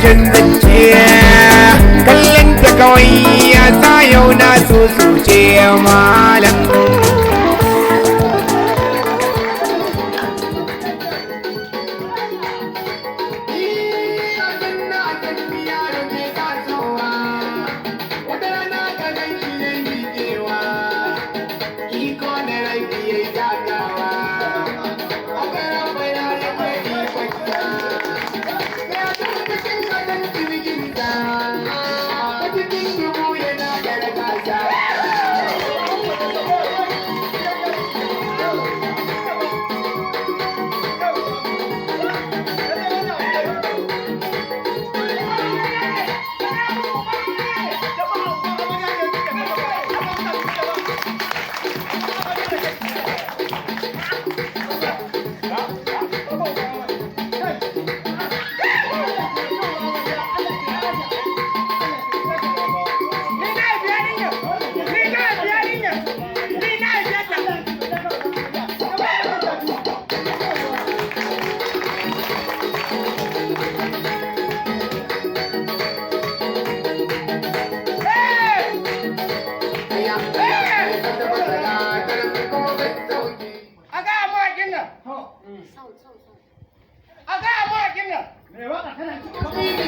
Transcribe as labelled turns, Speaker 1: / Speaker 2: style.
Speaker 1: Ƙarshen zance, kallon ta kawai ya sa yau na susuce malam.
Speaker 2: Ni na biya yarinya. Ni na biya yarinya. Ni na biya ta. A ga mawaƙin nan. A ga mawaƙin nan.
Speaker 3: Mai waka tana cikin